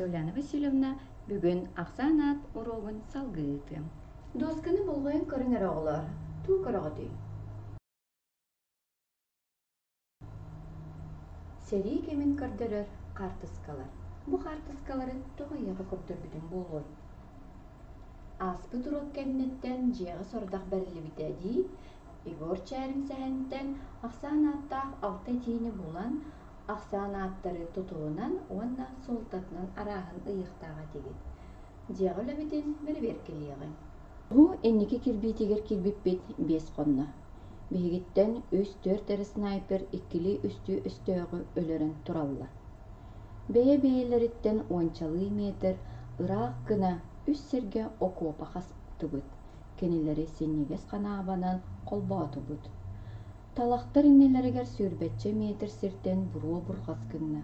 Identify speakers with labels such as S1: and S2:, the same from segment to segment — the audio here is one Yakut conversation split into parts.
S1: Кулаковская Ульяна Васильевна бүгүн ахсаан аат уруогун салгыы ыытыам. Дуосканы болҕойон көрүҥ эрэ оҕолоор, туу көрөҕүтүй? Сэрии кэмин көрдөрөр хаартыскалар. Бу хаартыскалары тоҕо эйиэхэ көрдөрбүтүм буолуой? Ааспыт уруок кэнниттэн дьиэҕэ сорудах бэриллибитэ дии, Егор Чээрин сэһэнтэн ахсаан ааттаах алта этиини булан, ахсаан ааттары тутулунан уонна суолтатынан арааһын ыйыахтаах этигит. Дьиэҕэ үлэбитин бэрэбиэркэлиэҕиҥ. Бу инники кирбиитигэр киирбиппит биэс хонно. Биһигиттэн үс-түөрт эрэ снайпер иккилии-үстүү өстөөҕү өлөрөн тураллар. Бэйэ-бэйэлэриттэн уончалыы метр ыраах гына үс сиргэ окуопа хастыбыт, кинилэри синньигэс ханаабанан холбоотубут. Талахтар иннилэригэр сүүрбэччэ метр сиртэн буруо бурҕас гынна.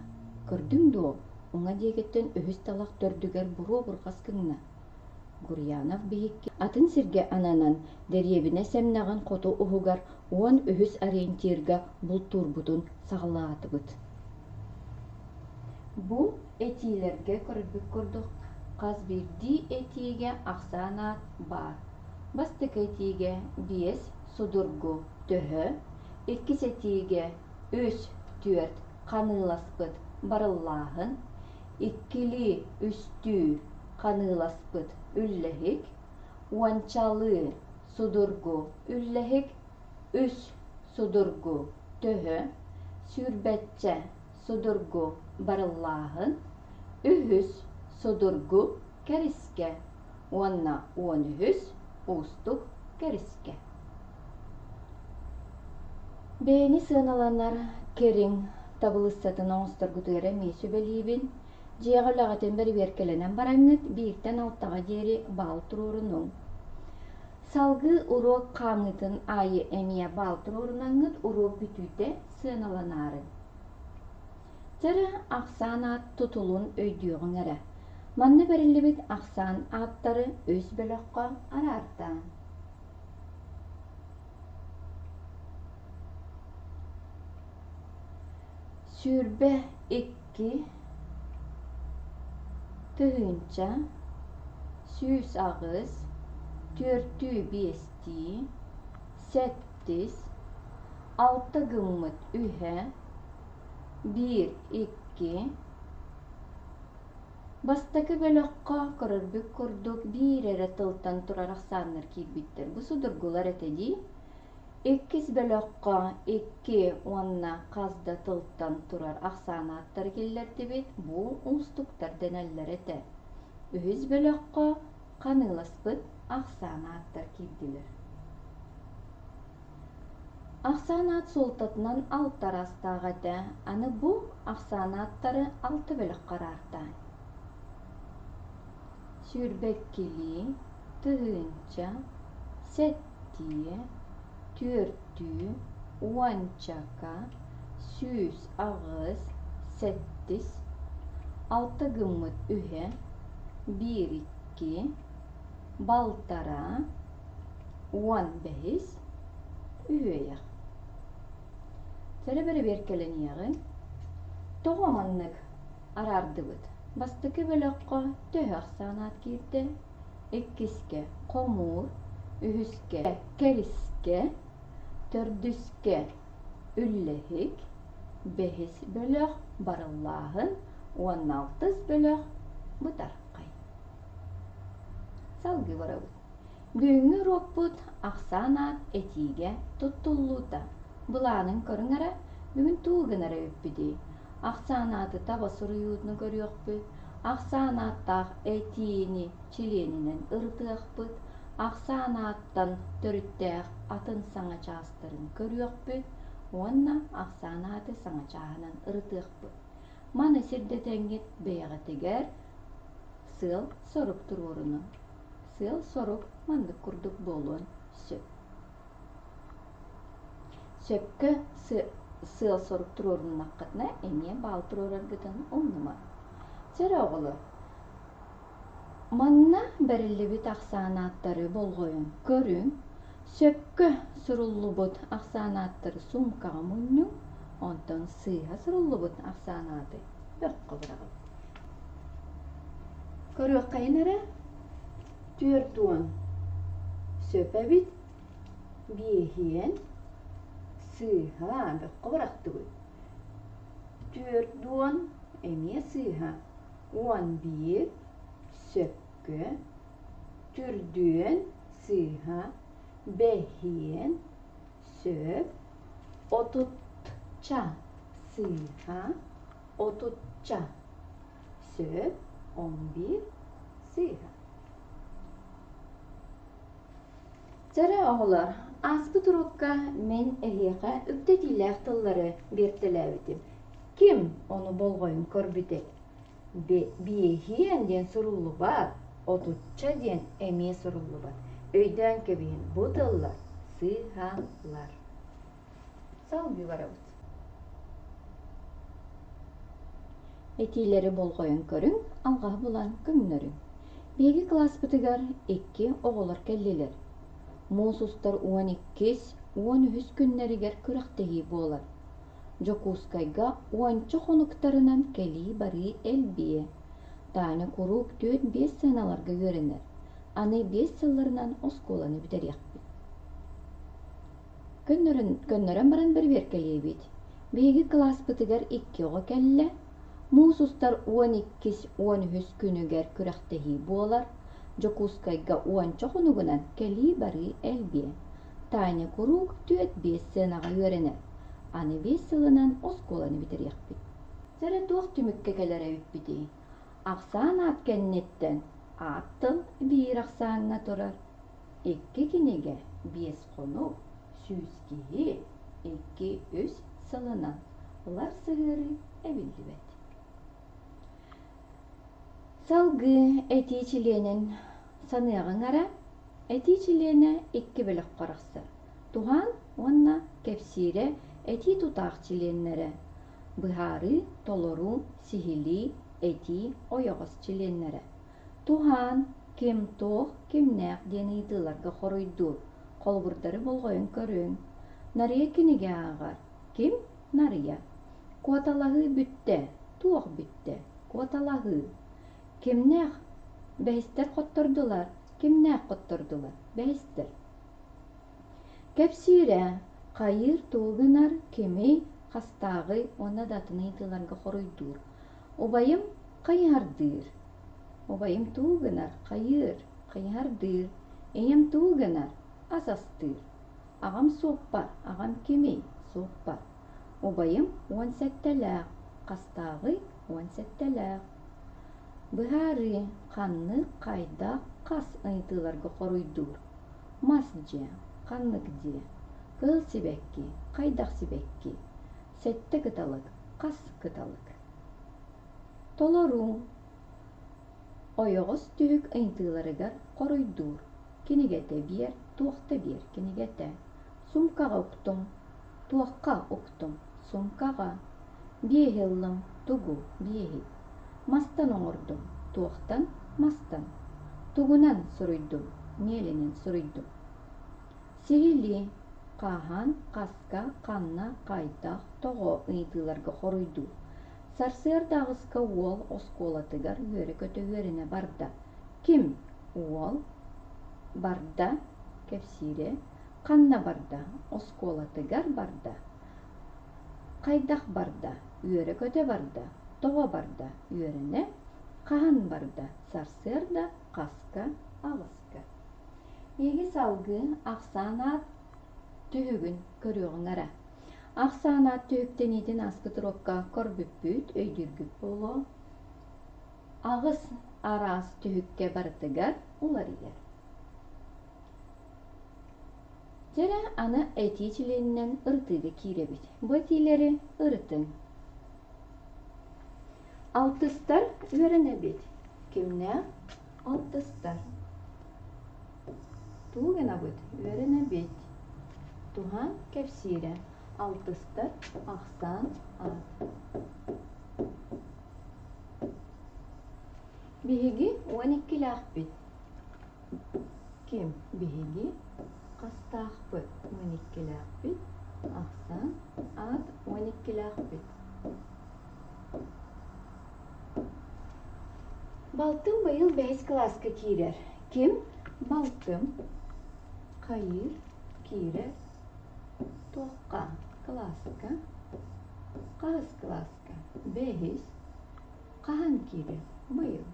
S1: Көрдүҥ дуо, уҥа диэкиттэн үһүс талах төрдүгэр буруо бурҕас гынна. Гурьянов биһикки атын сиргэ ананан, дэриэбинэ сэмнэҕин хоту уһугар уон үһүс ориентирга бултуурбутун саҕалаатыбыт. Бу этиилэргэ көрбүт курдук, хас биирдии этиигэ ахсаан аат баар. Бастакы этиигэ биэс судургу төһө, иккис этиигэ үс, түөрт ханыыласпыт барыллааһын, иккилии, үстүү ханыыласпыт үллэһик, уончалыы судургу үллэһик, үс судургу төһө, сүүрбэччэ судургу барыллааһын, үһүс судургу кэрискэ уонна уон үһүс уустук кэрискэ. Бэйэни сыаналанар кэриҥ табылыссатын оҥосторгутугар эмиэ сүбэлиибин. Дьиэҕэ үлэҕитин бэрэбиэркэлэнэн бараҥҥыт бииртэн алтаҕа диэри баал туруорунуҥ. Салгыы уруок хаамыытын аайы эмиэ баал туруорунаҥҥыт уруок бүтүүтэ сыаналанаары. Чэ эрэ, ахсаан аат тутулун өйдүөҕүҥ эрэ. Манна бэриллибит ахсаан ааттары үс бөлөххө араартааҥ. 22 тыһыынча 108 түөртүү биэстии сэттис алта гыммыт үһэ биир икки Бастакы бөлөххө көрөрбүт курдук биир эрэ тылтан турар ахсааннар киирбиттэр. Бу судургулар этэ дии. Иккис бөлөххө икки уонна хас да тылтан турар ахсаан ааттары киллэрдибит. Бу уустуктар дэнэллэр этэ. Үһүс бөлөххө ханыыласпыт ахсаан ааттар киирдилэр. Ахсаан аат суолтатынан алта араастаах этэ, аны бу ахсаан ааттары алта бөлөххө араартаан: сүүрбэккилии, тыһыынча, сэттиэ, түөртүү, уончака, 108, сэттис, алта гыммыт үһэ, биир икки, балтараа, уон бэһис, үһүөйэх. Сэрэ бэрэбиэркэлэниэҕиҥ. Тоҕо маннык араардыбыт? Бастакы бөлөххө төһө ахсаан аат киирдэ? Иккискэ хомуур, үһүскэ кэрискэ, төрдүскэ үллэһик, бэһис бөлөх барыллааһын уонна алтыс бөлөх бытархай. Салгыы барабыт. Бүгүҥҥү уруокпут ахсаан аат этиигэ туттуллуута. Былаанын көрүҥ эрэ, бүгүн тугу гынар эбиппитий? Ахсаан ааты таба суруйуутун көрүөхпүт, ахсаан ааттаах этиини чилиэнинэн ырытыахпыт, ахсаан ааттан төрүттээх атын саҥа чаастарын көрүөхпүт уонна ахсаан ааты саҥа чааһынан ырытыахпыт. Маны сирдэтэҥҥит бэйэҕитигэр сыал-сорук туруорунуҥ. Сыал-сорук маннык курдук буолуон сөп. Сөпкө сыал-сорук туруоруннаххытына эмиэ баал туруораргытын умнумаҥ. Чэ эрэ оҕолор, манна бэриллибит ахсаан ааттары болҕойон көрүҥ, сөпкө суруллубут ахсаан ааттары суумкаҕа мунньуҥ, онтон сыыһа суруллубут ахсаан ааты бөххө быраҕыҥ. Көрүөххэйин эрэ, 40 сөп эбит, биэһиэн, сыыһа, бөххө бырахтыбыт. 40 эмиэ сыыһа, 11 сөпкө, түрдүөн сыыһа, бэһиэн сөп, отутча сыыһа, отутча сөп, 11 сыыһа. Чэрэ оҕолор, ааспыт уруокка мин эһиэхэ үктэтиилээх тыллары биэртэлээбитим. Ким ону болҕойон көрбүтэй? Биэһиэн диэн суруллубат, отучча диэн эмиэ суруллубат. Өйдөөн кэбиһин, бу тыллар сыыһалар. Салгыы барабыт. Этиилэри болҕойон көрүҥ, алҕаһы булан көҥнөрүҥ. Биһиги кылааспытыгар икки оҕолор кэллилэр. Муус устар 12-ис, 13-үс күннэригэр күрэхтэһии буолар. Дьокуускайга уонча хонуктарынан кэлии-барыы элбиэ. Таня куруук түөрт-биэс сыаналарга үөрэнэр. Аны биэс сылларынан оскуоланы бүтэриэхпит. Көннөрөн, көннөрөн баран бэрэбиэркэлиибит. Биһиги кылааспытыгар икки оҕо кэллэ. Муус устар 12-ис, 13-үс күнүгэр күрэхтэһии буолар. Дьокуускайга уонча хонугунан кэлии-барыы элбиэ. Таня куруук түөрт-биэс сыанаҕа үөрэнэр. Аны биэс сылынан оскуоланы бүтэриэхпит. Сэрэ туох түмүккэ кэлэр эбиппитий? Ахсаан аат кэнниттэн аат тыл биир ахсааҥҥа турар. Икки кинигэ, биэс хонук, сүүс киһи, икки-үс сылынан ылар сыһыарыы эбиллибэт. Салгыы этии чилиэнин саныаҕыҥ эрэ. Этии чилиэнэ икки бөлөххө арахсар: туһаан уонна кэпсиирэ этии тутаах чилиэннэрэ, быһаарыы, толоруу, сиһилии, этии ойоҕос чилиэннэрэ. Туһаан, ким-туох, кимнээх диэн ыйытыыларга хоруйдуур, холобурдары болҕойон көрүҥ. Нарыйа кинигэ ааҕар. Ким? Нарыйа. Куоталаһыы бүттэ. Туох бүттэ? Куоталаһыы. Кимнээх? Бэһистэр хоттордулар. Кимнээх хоттордулар? Бэһистэр. Кэпсиирэ, хайыыр тугу гынар, кимий, хастааҕый уонна да атын ыйытыыларга хоруйдуур. Убайым хайыһардыыр. Убайым тугу гынар, хайыыр, хайыһардыыр. Ийэм тугу гынар, ас астыыр. Аҕам суоппар, аҕам кимий, суоппар. Убайым 17-лээх, хастааҕый 17-лээх. Быһаарыы ханнык, хайдах, хас ыйытыыларга хоруйдуур. Мас дьиэ, ханнык дьиэ, кыһыл сибэкки, хайдах сибэкки, сэттэ кыталык, хас кыталык. Толоруу Ойоҕос түһүк ыйытыыларыгар хоруйдуур. Кинигэтэ биэр, туохта биэр кинигэтэ. Сумкаҕа уктум, туохха уктум, сумкаҕа. Биэһи ыллым, тугу биэһи. Мастан оҥордум, туохтан мастан. Тугунан суруйдум, миэлинэн суруйдум. Сиһилии, хаһан, хаска, ханна, хайдах, тоҕо ыйытыыларга хоруйдуур. Сарсыарда аҕыска уол оскуолатыгар үөрэ-көтө үөрэнэ барда. Ким уол барда кэпсиирэ, ханна барда оскуолатыгар барда, хайдах барда үөрэ-көтө барда, тоҕо барда үөрэнэ, хаһан барда сарсыарда хаска аҕыска. Биһиги салгыы ахсаан аат түһүгүн көрүөҕүҥ эрэ. Ахсаан аат түһүктэниитин ааспыт уруокка көрбүппүт, өйдүүргүт буолуо. Аҕыс араас түһүккэ барытыгар уларыйар. Дьэ эрэ, аны этии чилиэнинэн ырытыыга киирэбит. Бу этиилэри ырытыҥ. Алтыстар үөрэнэбит. Кимнээх алтыстар? Тугу гынабыт? Үөрэнэбит. Туһаан кэпсиирэ. Алтыстар ахсаан аат. Биһиги 12-лээхпит. Ким биһиги хастаахпыт? 12-лээхпит. Ахсаан аат 12-лээхпит. Балтым быйыл бэһис кылааска киирэр. Ким? Балтым. Хайыыр? Киирэр. Туохха? Кылааска. Хаһыс кылааска? Бэһис. Хаһан киирэр? Быйыл.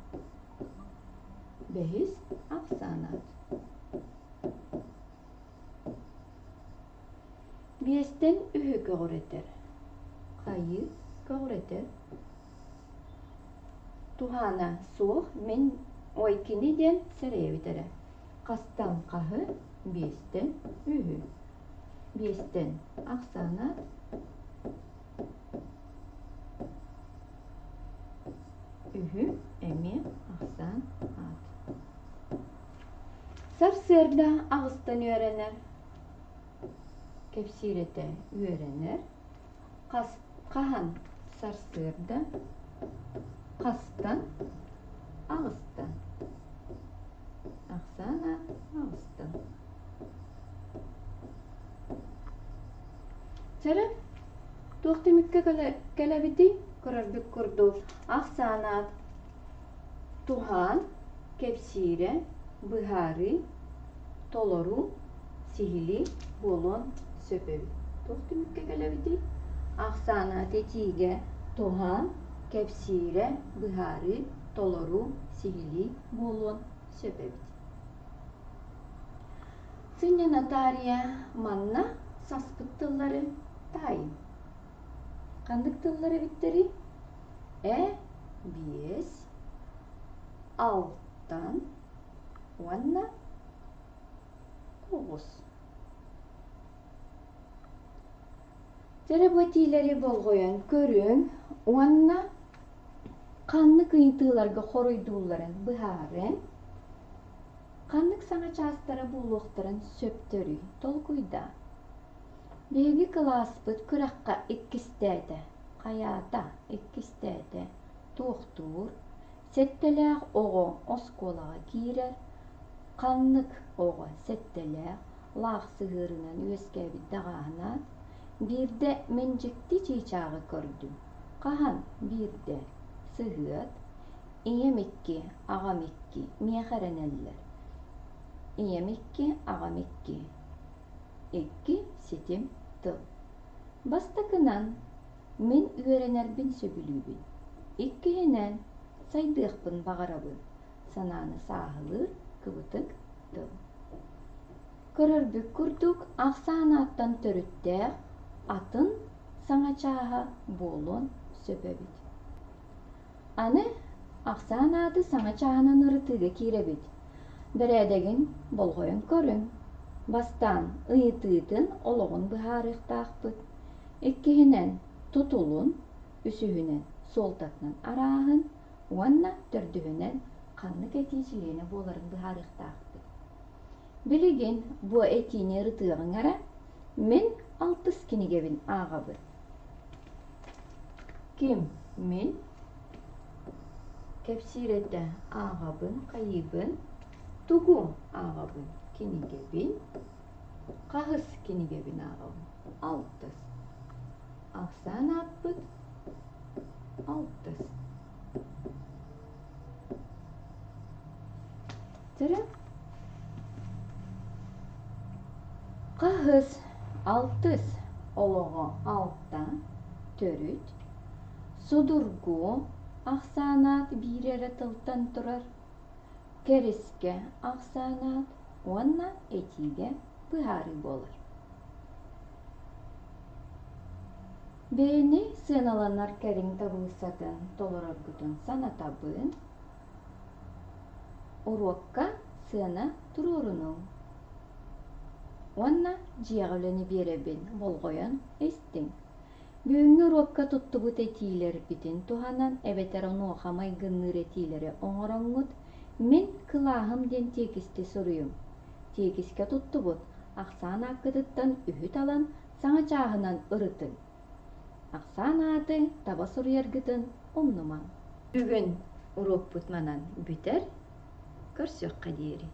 S1: Бэһис ахсаан аат. Биэстэн үһү көҕүрэтэр. Хайыы көҕүрэтэр. Туһаана суох мин ой кини диэн сэрэйэбит эрэ. Хастан хаһы, биэстэн үһү. Биэстэн ахсаан аат. Үһү эмиэ ахсаан аат. Сарсыарда аҕыстан үөрэнэр, кэпсиир этэ үөрэнэр, хас хаһан сарсыарда, хастан аҕыстан, ахсаан аат аҕыстан. Чэрэ, туох түмүккэ кэлэбитий? Көрөрбүт курдук ахсаан аат Туһаан, кэпсиирэ, быһаарыы, толоруу, сиһилии буолуон сөп эбит. Туох түмүккэ кэлэбитий? Ахсаана этиигэ туһаан, кэпсиирэ, быһаарыы, толоруу, сиһилии буолуон сөп эбит. Сынньана таарыйа манна саспыт тыллары таайыҥ. Ханнык тыллар эбиттэрий? Э биэс, алтан уонна оҕус. Дьэ бу этиилэри болҕойон көрүҥ уонна ханнык ыйытыыларга хоруйдуулларын быһаарыҥ. Ханнык саҥа чаастара буолуохтарын сөптөрүй толкуйдаа. Биһиги кылааспыт күрэххэ иккистээтэ, хайаата иккистээтэ, туохтуур, сэттэлээх оҕо оскуолаҕа киирэр, ханнык оҕо сэттэлээх, лаах сыһыарынан үөскээбит даҕааһынаат, биирдэ мин дьикти чыычааҕы көрдүм, хаһан биирдэ сыһыат, ийэм икки, аҕам икки, миэхэ эрэнэллэр, ийэм икки, аҕам икки Икки ситим тыл. Бастакынан, мин үөрэнэрбин сөбүлүүбүн. Иккиһинэн, сайдыахпын баҕарабын. Санааны сааһылыыр кыбытык тыл. Көрөрбүт курдук, ахсаан ааттан төрүттээх атын саҥа чааһа буолуон сөп эбит. Аны ахсаан ааты саҥа чааһынан ырытыыга киирэбит. Бэрээдэгин болҕойон көрүҥ. Бастаан ыйытыытын олоҕун быһаарыахтаахпыт. Иккиһинэн, тутулун, үсүһүнэн, суолтатынан арааһын уонна төрдүһүнэн ханнык этии чилиэнэ буоларын быһаарыахтаахпыт. Билигин бу этиини ырытыаҕыҥ эрэ, мин алтыс кинигэбин ааҕабын. Ким мин кэпсиир этэ ааҕабын хайыыбын тугу ааҕабын кинигэбин хаһыс кинигэбин ааҕабын алтыс ахсаан ааппыт алтыс Төрө Хаһыс, алтыс олоҕо алта, төрүт, судургу ахсаанаат биир эрэ тылтан турар, кэрискэ ахсаанаат уонна этиигэ быһаарыы буолар. Бэйэни сыаналанар кэриҥ табылыссатын толороргутун санатабын. Уруокка сыана туруорунуҥ уонна дьиэҕэ үлэни биэрэбин болҕойон истиҥ. Бүгүҥҥү уруокка туттубут этиилэрбитин туһанан эбэтэр онуоха майгынныыр этиилэри оҥороҥҥут «Мин кылааһым» диэн тиэкисти суруйуҥ. Тиэкискэ туттубут ахсаан ааккытыттан үһү талан саҥа чааһынан ырытыҥ. Ахсаан ааты таба суруйаргытын умнумаҥ. Бүгүн уруокпут манан бүтэр. Көрсүөххэ диэри.